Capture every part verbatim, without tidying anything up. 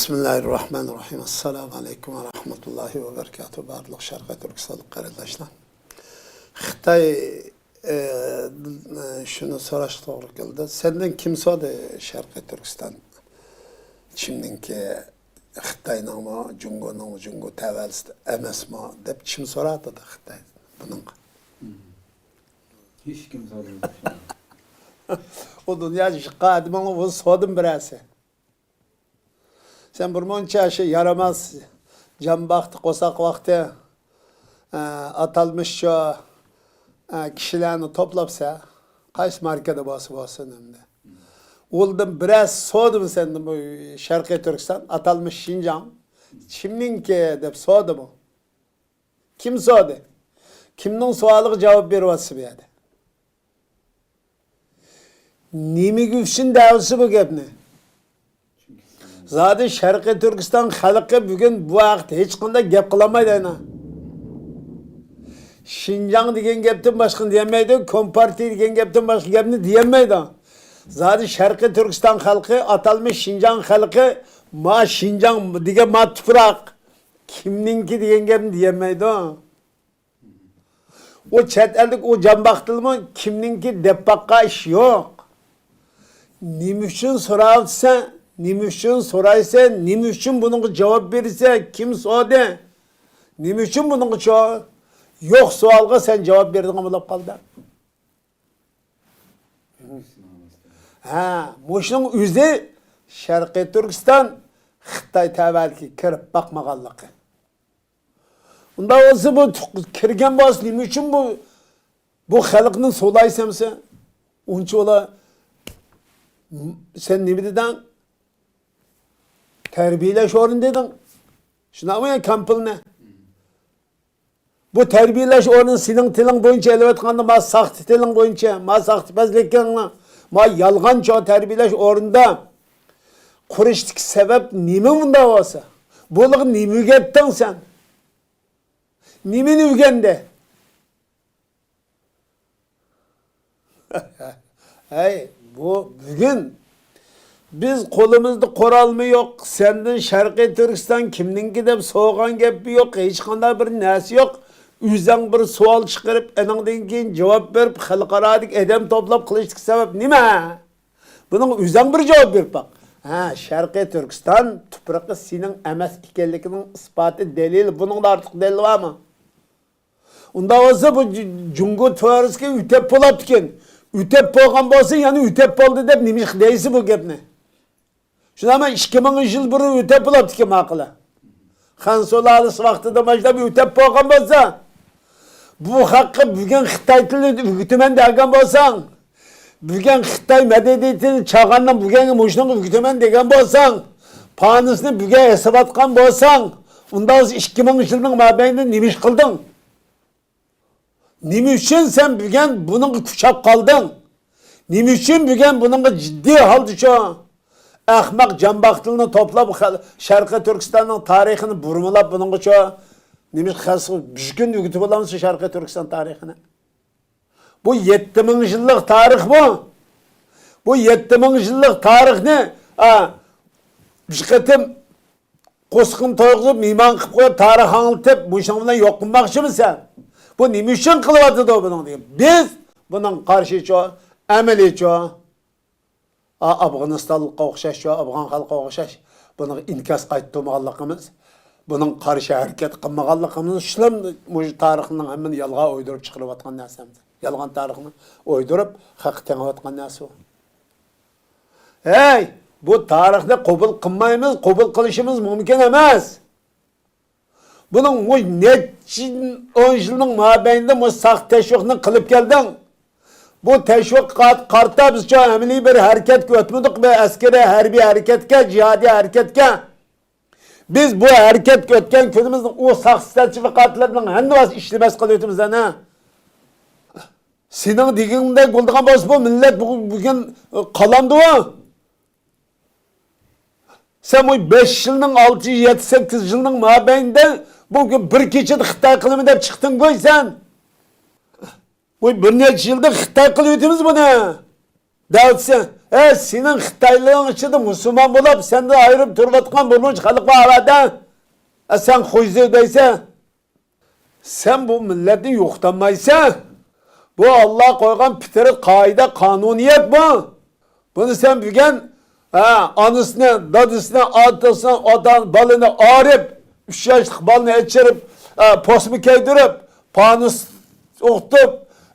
بىسمىللاھىررەھمانىررەھىم. ئەسسالامۇ ئەلەيكۇم ۋە رەھمەتۇللاھى ۋە بەرىكاتۇھ. بارلىق شەرقىي تۈركىستانلىق قېرىنداشلار. خىتاي، ئە، شۇنى سوراشقا توغرا كېلىدۇ. سەندىن كىم سورىدى شەرقىي تۈركىستان كىمنىڭكى، خىتاينىڭمۇ، جۇڭگونىڭمۇ، جۇڭگو تەۋەلىسى ئەمەسمۇ دەپ كىم سوراۋاتىدۇ خىتاي بۇنىڭغا؟ ھېچكىم سورىمىدى. ئۇ دۇنيا يىغقان ئادىمىڭ ئۇ سودىمۇ بىرەرسى. سەن بىر مۇنچە شۇ يارىماس جان باقتى، قورساق باقتى، ئە، ئاتالمىش شۇ، ئە، كىشىلەرنى توپلاپسەن، قايسى ماركىدا بولسا بولسۇن ئەمدى. ئۇلدىن بىرەر سودىمۇ سەندىن بۇ شەرقىي تۈركىستان، ئاتالمىش شىنجاڭ كىمنىڭكى دەپ سودىمۇ؟ كىم سورىدى؟ كىمنىڭ سوئالىغا جاۋاب بېرىۋاتىسىز بۇ يەردە؟ نېمە ئۈچۈن دەۋاتىسىز بۇ گەپنى؟ زادى شەرقىي تۈركىستان خەلقى بۈگۈن بۇ ھەقتە ھېچقانداق گەپ قىلالمايدۇ ئەنە. شىنجاڭ دېگەن گەپتىن باشقىنى دېيەلمەيدۇ، كومپارتىيە دېگەن گەپتىن باشقا گەپنى دېيەلمەيدۇ. زادى شەرقىي تۈركىستان خەلقى، ئاتالمىش شىنجاڭ خەلقى، ما شىنجاڭ دېگەن ما تۇپراق كىمنىڭكى دېگەن گەپنى دېيەلمەيدۇ. ئۇ چەت ئەلدىكى ئۇ جان باقتىلمۇ كىمنىڭكى دەپ باققان ئىش يوق. نېمە ئۈچۈن سوراۋاتىسەن؟ نېمە ئۈچۈن سورايسەن؟ نېمە ئۈچۈن بۇنىڭغا جاۋاب بېرىسەن؟ كىم سورىدى؟ نېمە ئۈچۈن بۇنىڭغا چو-، يوق سوئالغا سەن جاۋاب بېرىدىغان بولۇپ قالدىڭ؟ ھە، مۇشۇنىڭ ئۆزى شەرقىي تۈركىستان خىتاي تەۋەلىكىگە كىرىپ باقمىغانلىقى. ئۇنداق بولسا بۇ تۇق-، كىرگەن بولسا نېمە ئۈچۈن بۇ، بۇ خەلقنى سولايسەن سەن؟ ئۇنچە ئۇلار، سەن نېمە دېدىڭ؟ تەربىيەلەش ئورنى دېدىڭ. شۇنداقمۇ يا كامپىلنى؟ بۇ تەربىيەلەش ئورنىنى سېنىڭ تىلىڭ بويىچە ئېلىۋاتقاندا، ما ساختا تىلىڭ بويىچە، ما ساختىپەزلىكىڭنى، ما يالغانچە تەربىيەلەش ئورنىدا قۇرۇشتىكى سەۋەب نېمە ئۇنداق بولسا؟ بۇلارغا نېمە ئۆگەتتىڭ سەن؟ نېمىنى ئۆگەندى؟ ھەي، بۇ بۈگۈن بىز قولىمىزدا قورالمۇ يوق، سەندىن شەرقىي تۈركىستان كىمنىڭكى دەپ سورىغان گەپمۇ يوق، ھېچقانداق بىر نەرسە يوق. ئۆزۈڭ بىر سوئال چىقىرىپ، ئېنىڭدىن كېيىن جاۋاب بېرىپ، خەلقئارادىكى ئادەم توپلاپ قىلىشتىكى سەۋەب نېمە؟ بۇنىڭغا ئۆزۈڭ بىر جاۋاب بېرىپ باق. ھە، شەرقىي تۈركىستان تۇپرىقى سېنىڭ ئەمەس ئىكەنلىكىنىڭ ئىسپاتى، دەلىلى، بۇنىڭدىن ئارتۇق دەلىل بارمۇ؟ ئۇنداق بولسا بۇ جۇ-، جۇڭگو تۆرىسىگە ئۆتەپ بولاپتىكەن. ئۆتەپ بولغان بولسا يەنە ئۆتەپ بولدى دەپ نېمە دەيسىز بۇ گەپنى؟ شۇنداقمۇ ئىككى مىڭ يىل بۇرۇن ئۆتەپ بولاپتىكەن ماقۇلى. خەن سۇلالىسى ۋاقتىدا باشلاپ ئۆتەپ بولغان بولسا، بۇ خەققە بۈگۈن خىتاي تىلى ئۆگىتىمەن دېگەن بولساڭ، بۈگۈن خىتاي مەدەنىيىتىنى چاغاننىڭ بۈگۈنگە مۇشۇنىڭغا ئۆگىتىمەن دېگەن بولساڭ، پانىسنى بۈگۈن ياساۋاتقان بولساڭ، ئۇنداق بولسا ئىككى مىڭ يىلنىڭ مابەينىدە نېمە ئىش قىلدىڭ؟ نېمە ئۈچۈن سەن بۈگۈن بۇنىڭغا كۈچەپ قالدىڭ؟ نېمە ئۈچۈن بۈگۈن بۇنىڭغا جىددىي ھالدا شۇ ئەخمەق جانباقتىلنى توپلاپ خەل-، شەرقىي تۈركىستاننىڭ تارىخىنى بۇرمىلاپ بۇنىڭغا شۇ نېمە خەس-، بۈگۈن ئۆگىتىپ بولامسىز شەرقىي تۈركىستان تارىخىنى؟ بۇ يەتتە مىڭ يىللىق تارىخ بۇ. بۇ يەتتە مىڭ يىللىق تارىخنى، ئا، بىر قېتىم قورسىقىنى تويغۇزۇپ، مېھمان قىلىپ قويۇپ، تارىخ ئاڭلىتىپ، مۇشۇنىڭ بىلەن يوق قىلماقچىمىسەن؟ بۇ نېمە ئۈچۈن قىلىۋاتىدۇ بۇنىڭ دېگەن. بىز بۇنىڭغا قارشىچۇ، ئەمەلىيچۇ، ئا، ئافغانىستانلىققا ئوخشاشچۇ، ئافغان خەلقىگە ئوخشاش بۇنىڭغا ئىنكاس قايتۇرمىغانلىقىمىز، بۇنىڭغا قارشى ھەرىكەت قىلمىغانلىقىمىز، شۇلار مۇشۇ تارىخنىڭ ھەممىنى يالغان ئويدۇرۇپ چىقىرىۋاتقان نەرسىمىز. يالغان تارىخنى ئويدۇرۇپ، خەققە تېڭىۋاتقان نەرسە ئۇ. ھەي، بۇ تارىخنى قوبۇل قىلمايمىز، قوبۇل قىلىشىمىز مۇمكىن ئەمەس. بۇنىڭ مۇ-، نەچچە ئون يىلنىڭ مابەينىدە مۇ ساختا تەشۋىقنى قىلىپ كەلدىڭ. بۇ تەشۋىققا قارىتا بىز چوڭ ئەمەلىي بىر ھەرىكەتكە ئۆتمىدۇق، بىر ئەسكىرىي ھەربىي ھەرىكەتكە، جىھادىي ھەرىكەتكە. بىز بۇ ھەرىكەتكە ئۆتكەن كۈنىمىزنىڭ ئۇ ساختا سەرتىفىكاتلىرىنىڭ ھەممىسى ئىشلىمەس قىلىۋېتىمىز ئەنە. سېنىڭ دېگىنىڭدەك بولىدىغان بولسا، بۇ مىللەت بۈگۈن، بۈگۈن قالامدۇ؟ سەن بۇ بەش يىلنىڭ، ئالتە، يەتتە، سەككىز يىلنىڭ مابەينىدە بۇ بىر كېچىدە خىتاي قىلىمەن دەپ چىقتىڭغۇ سەن. بۇ بىر نەچچە يىلدا خىتاي قىلىۋېتىمىز بۇنى دەۋاتىسەن. ئە، سېنىڭ خىتايلىرىڭ ئىچىدە مۇسۇلمان بولۇپ، سەندىن ئايرىم تۇرۇۋاتقان بىر مۇنچە خەلق بار ئەۋەتە. ئە، سەن خۇيزۇ دەيسەن. سەن بۇ مىللەتنى يوقىتالمايسەن. بۇ ئاللا قويغان پىترەت، قائىدە، قانۇنىيەت بۇ. بۇنى سەن بۈگۈن، ھە، ئانىسىنى، دادىسىنى، ئاتىسىنى، ئاتا، بالىنى ئايرىپ، ئۈچ ياشلىق بالىنى ئەچىرىپ، ھە، پوسما كىيدۈرۈپ، پانۇس ئوقۇتۇپ،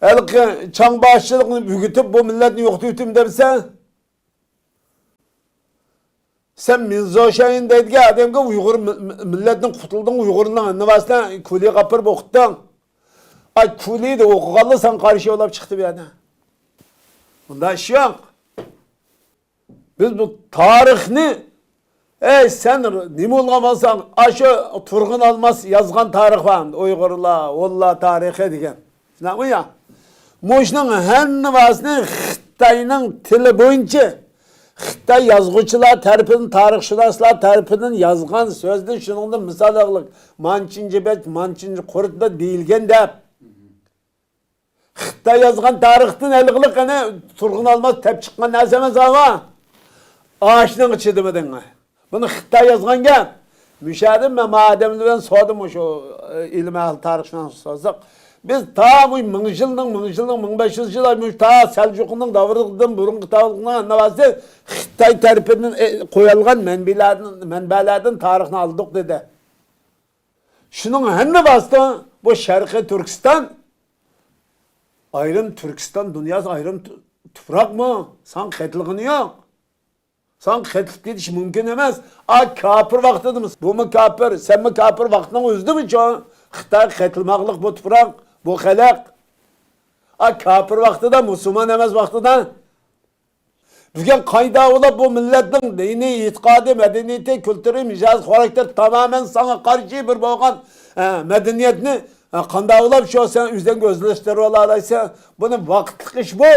ھېلىقى چاڭ باشچىلىقنى ئۆگىتىپ، بۇ مىللەتنى يوقىتىۋېتىمەن دەمسەن. سەن مىنزوشەين دەيدىغان ئادەمگە ئۇيغۇر مىل-، مىل-، مىللەتتىن قۇتۇلدۇڭ، ئۇيغۇرنىڭ ھەممىسىنى كۇلىغا ئاپىرىپ ئوقۇتتۇڭ. ئاي، كۇلىدا ئوقۇغانلا ساڭا قارشى بولاپ چىقتى بۇ يەردە. بۇنداق ئىش يوق. بىز بۇ تارىخنى، ئەي، سەن نېمە بولغان بولساڭ، ئاشۇ تۇرغۇن ئالماس يازغان تارىخ بار، ئۇيغۇرلار، ھونلار تارىخى دېگەن. شۇنداقمۇ يا؟ مۇشۇنىڭ ھەممىسىنى خىتاينىڭ تىلى بويىچە، خىتاي يازغۇچىلار تەرىپىدىن، تارىخشۇناسلار تەرىپىدىن يازغان سۆزنى شۇنىڭدىن مىسال ئېلىپ، مانچىنچە بەت، مانچىنچە قۇرتتا دېيىلگەن دەپ. خىتاي يازغان تارىختىن ھېلىقىلىق، قېنى، تۇرغۇن ئالماس تېپىپ چىققان نەرسە ئەمەس، ئاۋا. ئاشۇنىڭغا چىدىمىدىڭ. بۇنى خىتاي يازغان گەپ. مۇشۇ يەردىن مەن ما ئادەملەر بىلەن سورىدىم، مۇشۇ، ئە، ئىلىم ئەھلى تارىخشۇناسلار سورىساق. بىز تا بۇ مىڭ يىلنىڭ، مىڭ يىلنىڭ، مىڭ بەش يۈز يىل، مۇشۇ تا سەلجۇقنىڭ دەۋرىدىن بۇرۇنقى تاۋلىقنىڭ ھەممىسى خىتاي تەرىپىدىن، ئە، قويۇلغان مەنبەلەردىن، مەنبەلەردىن تارىخنى ئالدۇق دېدى. شۇنىڭ ھەممە ۋاسىتە بۇ شەرقىي تۈركىستان ئايرىم تۈركىستان دۇنياسى ئايرىم تۇ-، تۇپراقمۇ؟ ساڭا قېتىلغىنى يوق. ساڭا قېتىلىپ كېتىش مۇمكىن ئەمەس. ئا، كاپىر ۋاقتىدىمۇ، بۇمۇ كاپىر، سەنمۇ كاپىر ۋاقتىنىڭ ئۆزىدىمۇ چوڭ خىتايغا قېتىلماقلىق بۇ تۇپراق، بۇ خەلق. ئا، كاپىر ۋاقتىدا، مۇسۇلمان ئەمەس ۋاقتىدا بۈگۈن قانداق بولۇپ بۇ مىللەتنىڭ دىنىي ئېتىقادى، مەدەنىيىتى، كۈلتۈرى، مىجەز، خاراكتېرى تامامەن ساڭا قارشى بىر بولغان، ئە، مەدەنىيەتنى، ئە، قانداق بولۇپ شۇ سەن ئۆزۈڭگە ئۆزلەشتۈرۈۋالالايسەن؟ بۇنى ۋاقىتلىق ئىش بۇ.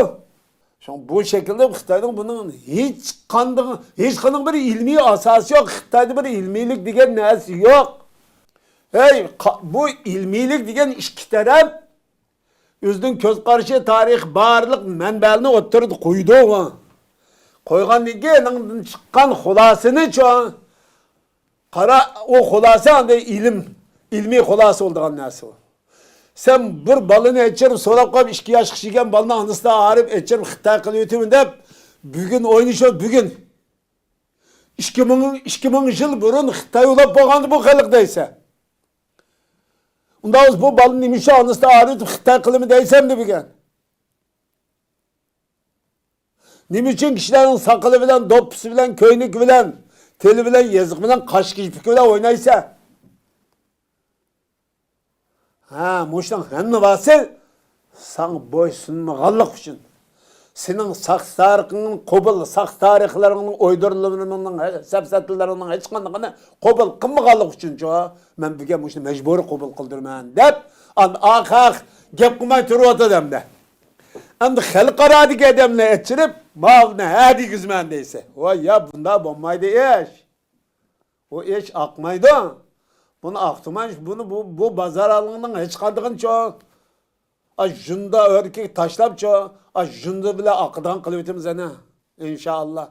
شۇڭا بۇ شەكىلدە خىتاينىڭ بۇنىڭ ھېچقاندىق، ھېچقانداق بىر ئىلمىي ئاساسى يوق. خىتايدا بىر ئىلمىيلىك دېگەن نەرسە يوق. ھەي، قا-، بۇ ئىلمىيلىك دېگەن ئىككى تەرەپ ئۆزىنىڭ كۆز قارىشى، تارىخ، بارلىق مەنبەلىرىنى ئوتتۇرىدا قويىدۇ. قويغاندىن كېيىن ئۇنىڭدىن چىققان خۇلاسىنىچۇ؟ قارا، ئۇ خۇلاسە ئەمدى ئىلىم، ئىلمىي خۇلاسە بولىدىغان نەرسە ئۇ. سەن بىر بالىنى ئەچىرىپ سوراپ قويۇپ، ئىككى ياشقىچە كىرگەن بالىنى ئانىسىدا ئايرىپ ئەچىرىپ خىتاي قىلىۋېتىمەن دەپ، بۈگۈن ئوينىشىۋات، بۈگۈن. ئىككى مىڭ، ئىككى مىڭ يىل بۇرۇن خىتاي ئۇلاپ بولغاندا بۇ خەلق دەيسەن. ئۇنداق بولسا بۇ بالىنى نېمە ئۈچۈن ئانىسىدا ئايرىۋېتىپ خىتاي قىلىمەن دەيسەن دە بۈگۈن؟ نېمە ئۈچۈن كىشىلەرنىڭ ساقىلى بىلەن، دوپپىسى بىلەن، كۆينىكى بىلەن، تىلى بىلەن، يېزىقى بىلەن، قاش كىرپىكى بىلەن ئوينايسەن؟ ھە، مۇشۇنىڭ ھەممە بارسى ساڭا بويسۇنمىغانلىق ئۈچۈن. سېنىڭ ساختا تارىخىڭنى قوبۇل، ساختا تارىخلىرىڭنىڭ، ئويدۇرمىلىرىڭنىڭ، سەپسەتىلىرىڭنىڭ ھېچقاندىقىنى قوبۇل قىلمىغانلىق ئۈچۈنچۇ، مەن بۈگۈن مۇشۇنى مەجبۇرىي قوبۇل قىلدۇرىمەن دەپ، ئەمدى ئاخاق گەپ قىلماي تۇرۇۋاتىدۇ ئەمدى. ئەمدى خەلقئارادىكى ئادەملەر ئەچىرىپ، ماۋۇنى ھە دېگۈزىمەن دەيسەن. ۋاي يا، بۇنداق بولمايدۇ ئىش. ئۇ ئىش ئاقمايدۇ. بۇنى ئاقتۇرماي، بۇنى، بۇ، بۇ بازار ئالغىنىڭ ھېچقاندىقىنى چوڭ. ئا، ژۇندا ئۆركىگە تاشلاپچۇ، ئا، ژۇندا بىلەن ئاقىدىغان قىلىۋېتىمىز ئەنە، ئىنشائاللا.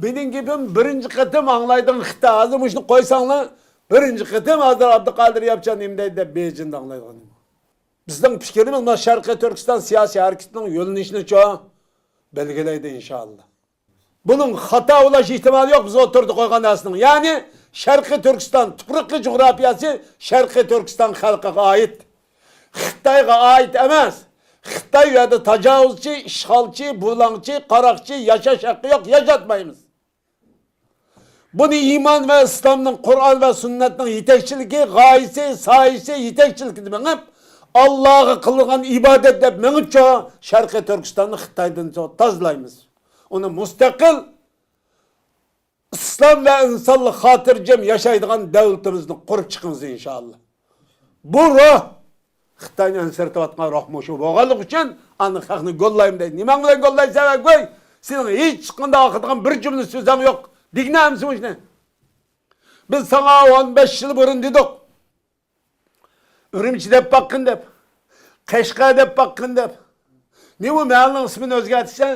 مېنىڭ گېپىم بىرىنچى قېتىم ئاڭلايدىغان خىتاي. ھازىر مۇشۇنى قويساڭلار، بىرىنچى قېتىم ھازىر ئابدۇقادىر ياپچان نېمە دەيدۇ دەپ بېيجىڭدا ئاڭلايدىغان. بىزنىڭ پىكرىمىز مانا شەرقىي تۈركىستان سىياسىي ھەرىكىتىنىڭ يۆنىلىشىنىچۇ بەلگىلەيدۇ، ئىنشائاللا. بۇنىڭ خاتا بولۇش ئېھتىمالى يوق، بىز ئوتتۇرىدا قويغان نەرسىنىڭ. يەنى شەرقىي تۈركىستان تۇپرىقى، جۇغراپىيەسى شەرقىي تۈركىستان خەلقىگە ئائىت. خىتايغا ئائىت ئەمەس. خىتاي ئۇ يەردە تاجاۋۇزچى، ئىشغالچى، بۇلاڭچى، قاراقچى، ياشاش ھەققى يوق، ياشاتمايمىز. بۇنى ئىمان ۋە ئىسلامنىڭ، قۇرئان ۋە سۈننەتنىڭ يېتەكچىلىكى، غايىسى، سايىسى، يېتەكچىلىكىدە مېڭىپ، ئاللاغا قىلغان ئىبادەت دەپ مېڭىپچۇ، شەرقىي تۈركىستاننى خىتايدىن تازىلايمىز. ئۇنى مۇستەقىل، ئىسلام ۋە ئىنسانلىق خاتىرجەم ياشايدىغان دۆلىتىمىزنى قۇرۇپ چىقىمىز، ئىنشائاللا. بۇ روھ خىتاينى ئەنسىرىتىۋاتقان روھ مۇشۇ بولغانلىقى ئۈچۈن، ئاندىن خەقنى گوللايمەن دەيدۇ. نېمەڭ بىلەن گوللايسەن، ۋە گوي؟ سېنىڭ ھېچقانداق ئاقىدىغان بىر جۈملە سۆزۈڭ يوق. دېگىنە ئەمسە مۇشۇنى. بىز ساڭا ئون بەش يىل بۇرۇن دېدۇق، ئۈرۈمچى دەپ باققىن دەپ، قەشقەر دەپ باققىن دەپ. نېمە، مەھەللىنىڭ ئىسمىنى ئۆزگەرتىسەن؟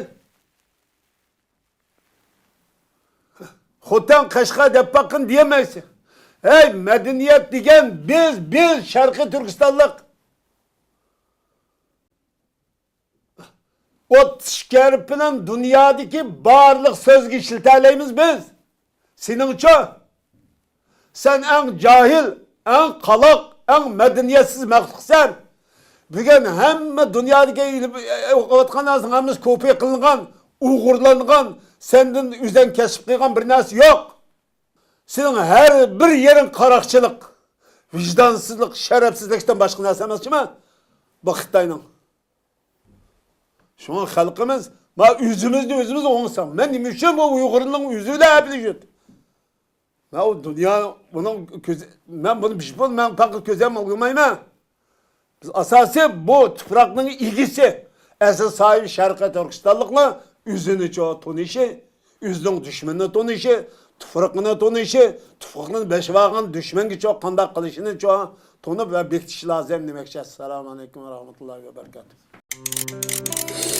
خوتەن، قەشقەر دەپ باققىن دېيەلمەيسەن. ھەي، مەدەنىيەت دېگەن بىز، بىز شەرقىي تۈركىستانلىق. ئوتتۇز ئىككى ھەرپ بىلەن دۇنيادىكى بارلىق سۆزگە ئىشلىتەلەيمىز بىز. سېنىڭچۇ؟ سەن ئەڭ جاھىل، ئەڭ قالاق، ئەڭ مەدەنىيەتسىز مەخلۇقسەن. بۈگۈن ھەممە دۇنيادىكى ئېلىپ ئوقۇۋاتقان نەرسىنىڭ ھەممىسى كوپىيە قىلىنغان، ئوغرىلانغان، سەندىن ئۆزەڭ كەسىپ قىلغان بىر نەرسە يوق. سېنىڭ ھەر بىر يېرىڭ قاراقچىلىق، ۋىجدانسىزلىق، شەرەپسىزلىكتىن باشقا نەرسە ئەمەس جۇمۇ بۇ خىتاينىڭ. شۇڭا خەلقىمىز، ما ئۆزىمىزنى ئۆزىمىز ئوڭساق، مەن نېمە ئۈچۈن بۇ ئۇيغۇرنىڭ ئۆزى بىلەن ئەپلىشىپ؟ مەن ئۇ دۇنيا، بۇنىڭ كۆزى، مەن بۇنى بىشپۇل، مەن پەقەت كۆزەم قىلمايمەن. بىز ئاساسىي بۇ تۇپراقنىڭ ئىگىسى، ئەسلى ساھىبى شەرقىي تۈركىستانلىقلار ئۆزىنىچۇ تونۇشى، ئۆزىنىڭ دۈشمىنىنى تونۇشى، تۇپرىقىنى تونۇشى، تۇپرىقىنى بېسىۋالغان دۈشمەنگىچۇ قانداق قىلىشىنىچۇ تونۇپ ۋە بېكىتىش لازىم دېمەكچى. ئەسسالامۇ ئەلەيكۇم ۋە رەھمەتۇللاھى ۋە بەرىكاتۇھ.